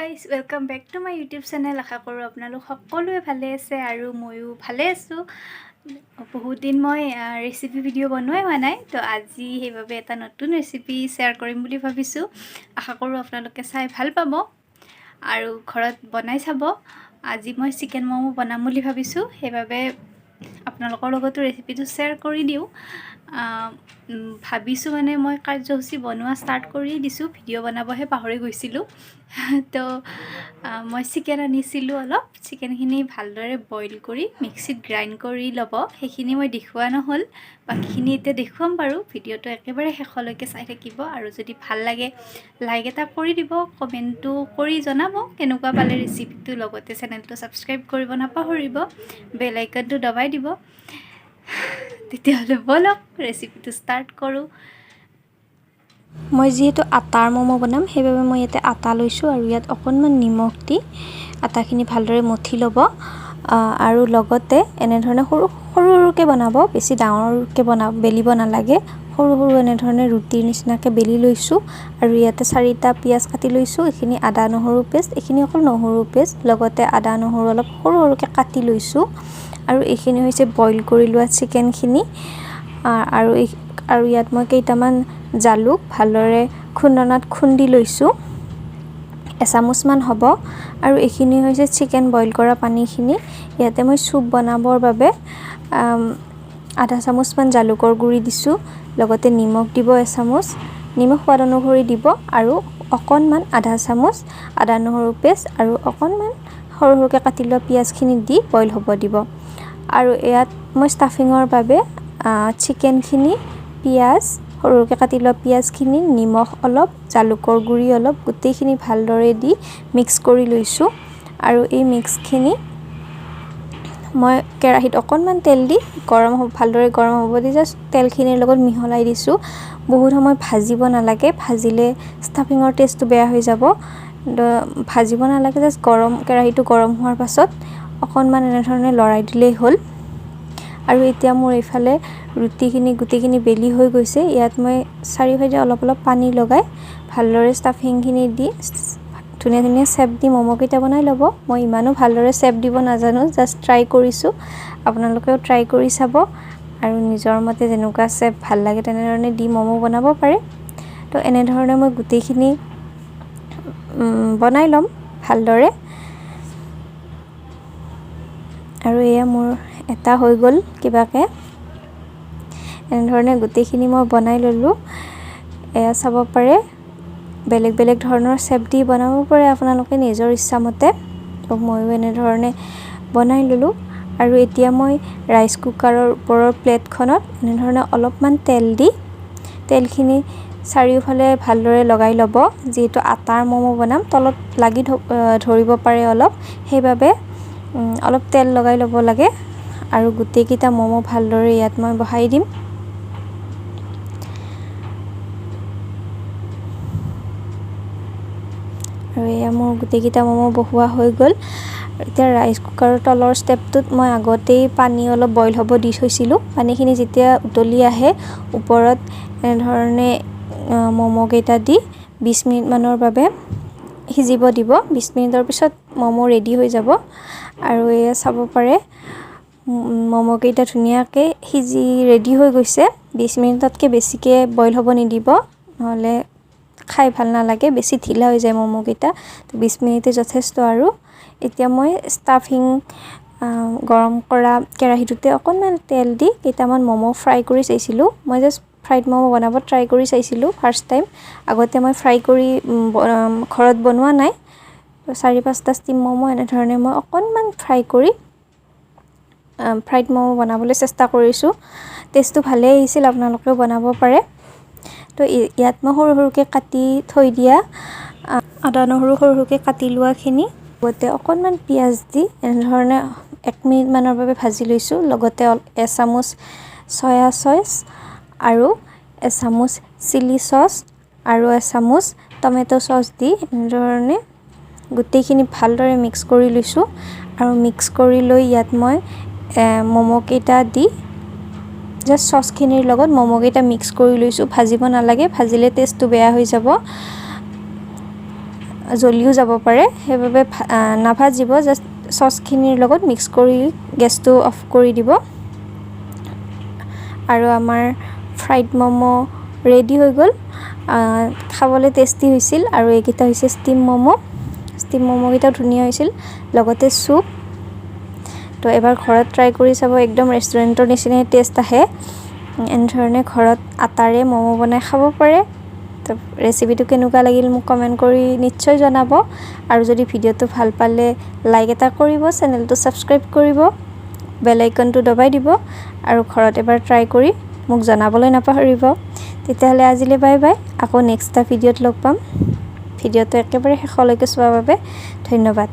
Guys, welcome back to my YouTube channel. আশা কৰোঁ আপোনালোক সকলোৱে ভালে আছে আৰু ময়ো ভালে আছোঁ। বহুত দিন মই ৰেচিপি ভিডিঅ' বনোৱাই হোৱা নাই। তো আজি সেইবাবে এটা নতুন ৰেচিপি শ্বেয়াৰ কৰিম বুলি ভাবিছোঁ। আশা কৰোঁ আপোনালোকে চাই ভাল পাব আৰু ঘৰত বনাই চাব। আজি মই চিকেন ম'ম' বনাম বুলি ভাবিছোঁ, সেইবাবে আপোনালোকৰ লগতো ৰেচিপিটো শ্বেয়াৰ কৰি দিওঁ ভাবিছোঁ। মানে মই কাৰ্যসূচী বনোৱা ষ্টাৰ্ট কৰি দিছোঁ, ভিডিঅ' বনাবহে পাহৰি গৈছিলোঁ। তো মই চিকেন আনিছিলোঁ অলপ। চিকেনখিনি ভালদৰে বইল কৰি মিক্সিত গ্ৰাইণ্ড কৰি ল'ব। সেইখিনি মই দেখুওৱা নহ'ল, বাকীখিনি এতিয়া দেখুৱাম বাৰু। ভিডিঅ'টো একেবাৰে শেষলৈকে চাই থাকিব আৰু যদি ভাল লাগে লাইক এটা কৰি দিব, কমেণ্টটো কৰি জনাব কেনেকুৱা পালে ৰেচিপিটো। লগতে চেনেলটো ছাবস্ক্ৰাইব কৰিব নাপাহৰিব, বেল আইকনটো দবাই দিব। তেতিয়াহ'লে ব'লক, ৰেচিপিটো ষ্টাৰ্ট কৰোঁ। মই যিহেতু আটাৰ ম'ম' বনাম, সেইবাবে মই ইয়াতে আটা লৈছোঁ আৰু ইয়াত অকণমান নিমখ দি আটাখিনি ভালদৰে মঠি ল'ব আৰু লগতে এনেধৰণে সৰু সৰু সৰুকৈ বনাব, বেছি ডাঙৰকৈ বেলিব নালাগে। সৰু সৰু এনেধৰণে ৰুটিৰ নিচিনাকৈ বেলি লৈছোঁ আৰু ইয়াতে চাৰিটা পিঁয়াজ কাটি লৈছোঁ। এইখিনি আদা নহৰু পেষ্ট, এইখিনি অকল নহৰু পেষ্ট, লগতে আদা নহৰু অলপ সৰু সৰুকৈ কাটি লৈছোঁ। আৰু এইখিনি হৈছে বইল কৰি লোৱা চিকেনখিনি আৰু ইয়াত মই কেইটামান জালুক ভালদৰে খুন্দনাত খুন্দি লৈছোঁ, এচামুচমান হ'ব। আৰু এইখিনি হৈছে চিকেন বইল কৰা পানীখিনি। ইয়াতে মই চুপ বনাবৰ বাবে আধা চামুচমান জালুকৰ গুড়ি দিছোঁ, লগতে নিমখ দিব এচামুচ, নিমখ সোৱাদ অনুসৰি দিব আৰু অকণমান আধা চামুচ আদা নহৰু পেষ্ট আৰু অকণমান সৰু সৰুকৈ কাটি লোৱা পিঁয়াজখিনি দি বইল হ'ব দিব। আৰু ইয়াত মই ষ্টাফিঙৰ বাবে চিকেনখিনি, পিঁয়াজ, সৰু সৰুকৈ কাটি লোৱা পিঁয়াজখিনি, নিমখ অলপ, জালুকৰ গুড়ি অলপ, গোটেইখিনি ভালদৰে দি মিক্স কৰি লৈছোঁ। আৰু এই মিক্সখিনি মই কেৰাহীত অকণমান তেল দি গৰম হ'ব, ভালদৰে গৰম হ'ব দি জাষ্ট তেলখিনিৰ লগত মিহলাই দিছোঁ। বহুত সময় ভাজিব নালাগে, ভাজিলে ষ্টাফিঙৰ টেষ্টটো বেয়া হৈ যাব। ভাজিব নালাগে, জাষ্ট গৰম কেৰাহীটো গৰম হোৱাৰ পাছত অকণমান এনেধৰণে লৰাই দিলেই হ'ল। আৰু এতিয়া মোৰ এইফালে ৰুটিখিনি গোটেইখিনি বেলি হৈ গৈছে। ইয়াত মই চাৰিওফালে অলপ অলপ পানী লগাই ভালদৰে ষ্টাফিংখিনি দি ধুনীয়া ধুনীয়া শ্বেপ দি ম'ম'কেইটা বনাই ল'ব। মই ইমানো ভালদৰে শ্বেপ দিব নাজানো, জাষ্ট ট্ৰাই কৰিছোঁ। আপোনালোকেও ট্ৰাই কৰি চাব আৰু নিজৰ মতে যেনেকুৱা শ্বেপ ভাল লাগে তেনেধৰণে দি ম'ম' বনাব পাৰে। তো এনেধৰণে মই গোটেইখিনি বনাই ল'ম ভালদৰে। আৰু এয়া মোৰ এটা হৈ গ'ল কিবাকৈ। এনেধৰণে গোটেইখিনি মই বনাই ল'লোঁ। এয়া চাব পাৰে, বেলেগ বেলেগ ধৰণৰ শ্বেপ দি বনাব পাৰে আপোনালোকে নিজৰ ইচ্ছামতে। তো ময়ো এনেধৰণে বনাই ল'লোঁ। আৰু এতিয়া মই ৰাইচ কুকাৰৰ ওপৰৰ প্লেটখনত এনেধৰণে অলপমান তেল দি তেলখিনি চাৰিওফালে ভালদৰে লগাই ল'ব। যিহেতু আটাৰ ম'ম' বনাম, তলত লাগি ধৰিব পাৰে অলপ, সেইবাবে অলপ তেল লগাই ল'ব লাগে। আৰু গোটেইকেইটা ম'ম' ভালদৰে ইয়াত মই বহাই দিম। আৰু এয়া মোৰ গোটেইকেইটা ম'ম' বহোৱা হৈ গ'ল। এতিয়া ৰাইচ কুকাৰৰ তলৰ ষ্টেপটোত মই আগতেই পানী অলপ বইল হ'ব দি থৈছিলোঁ। পানীখিনি যেতিয়া উতলি আহে, ওপৰত এনেধৰণে ম'ম'কেইটা দি 20 মিনিটমানৰ বাবে সিজিব দিব। 20 মিনিটৰ পিছত ম'ম' ৰেডি হৈ যাব। আৰু এয়া চাব পাৰে, ম'ম'কেইটা ধুনীয়াকৈ সিজি ৰেডি হৈ গৈছে। 20 মিনিটতকৈ বেছিকৈ বইল হ'ব নিদিব, নহ'লে খাই ভাল নালাগে, বেছি ঢিলা হৈ যায় ম'ম'কেইটা। তো 20 মিনিটে যথেষ্ট। আৰু এতিয়া মই ষ্টাফিং গৰম কৰা কেৰাহীটোতে অকণমান তেল দি কেইটামান ম'ম' ফ্ৰাই কৰি চাইছিলোঁ। মই জাষ্ট ফ্ৰাইড ম'ম' বনাব ট্ৰাই কৰি চাইছিলোঁ ফাৰ্ষ্ট টাইম। আগতে মই ফ্ৰাই কৰি ঘৰত বনোৱা নাই। চাৰি পাঁচটা ষ্টিম ম'ম' এনেধৰণে মই অকণমান ফ্ৰাই কৰি ফ্ৰাইড ম'ম' বনাবলৈ চেষ্টা কৰিছোঁ। টেষ্টটো ভালেই আহিছিল, আপোনালোকেও বনাব পাৰে। তো ইয়াত মই সৰু সৰুকৈ কাটি থৈ দিয়া আদা নহৰু সৰু সৰুকৈ কাটি লোৱাখিনি লগতে অকণমান পিঁয়াজ দি এনেধৰণে এক মিনিটমানৰ বাবে ভাজি লৈছোঁ। লগতে এচামুচ চয়া চচ আৰু এচামুচ চিলি চচ আৰু এচামুচ টমেট' চচ দি এনেধৰণে গোটেইখিনি ভালদৰে মিক্স কৰি লৈছোঁ। আৰু মিক্স কৰি লৈ ইয়াত মই ম'ম'কেইটা দি জাষ্ট চচখিনিৰ লগত ম'ম'কেইটা মিক্স কৰি লৈছোঁ। ভাজিব নালাগে, ভাজিলে টেষ্টটো বেয়া হৈ যাব। জ্বলিও যাব পাৰে, সেইবাবে নাভাজিব। জাষ্ট চচখিনিৰ লগত মিক্স কৰি গেছটো অফ কৰি দিব। আৰু আমাৰ ফ্ৰাইড ম'ম' ৰেডি হৈ গ'ল। খাবলৈ টেষ্টি হৈছিল। আৰু এইকেইটা হৈছে ষ্টিম ম'ম'। ষ্টিম ম'ম'কেইটাও ধুনীয়া হৈছিল, লগতে চুপ। তো এবাৰ ঘৰত ট্ৰাই কৰি চাব, একদম ৰেষ্টুৰেণ্টৰ নিচিনাই টেষ্ট আহে। এনেধৰণে ঘৰত আটাৰে ম'ম' বনাই খাব পাৰে। তো ৰেচিপিটো কেনেকুৱা লাগিল মোক কমেণ্ট কৰি নিশ্চয় জনাব। আৰু যদি ভিডিঅ'টো ভাল পালে লাইক এটা কৰিব, চেনেলটো ছাবস্ক্ৰাইব কৰিব, বেল আইকনটো দবাই দিব আৰু ঘৰত এবাৰ ট্ৰাই কৰি মোক জনাবলৈ নাপাহৰিব। তেতিয়াহ'লে আজিলৈ বাই বাই, আকৌ নেক্সট এটা ভিডিঅ'ত লগ পাম। ভিডিঅ'টো একেবাৰে শেষলৈকে চোৱাৰ বাবে ধন্যবাদ।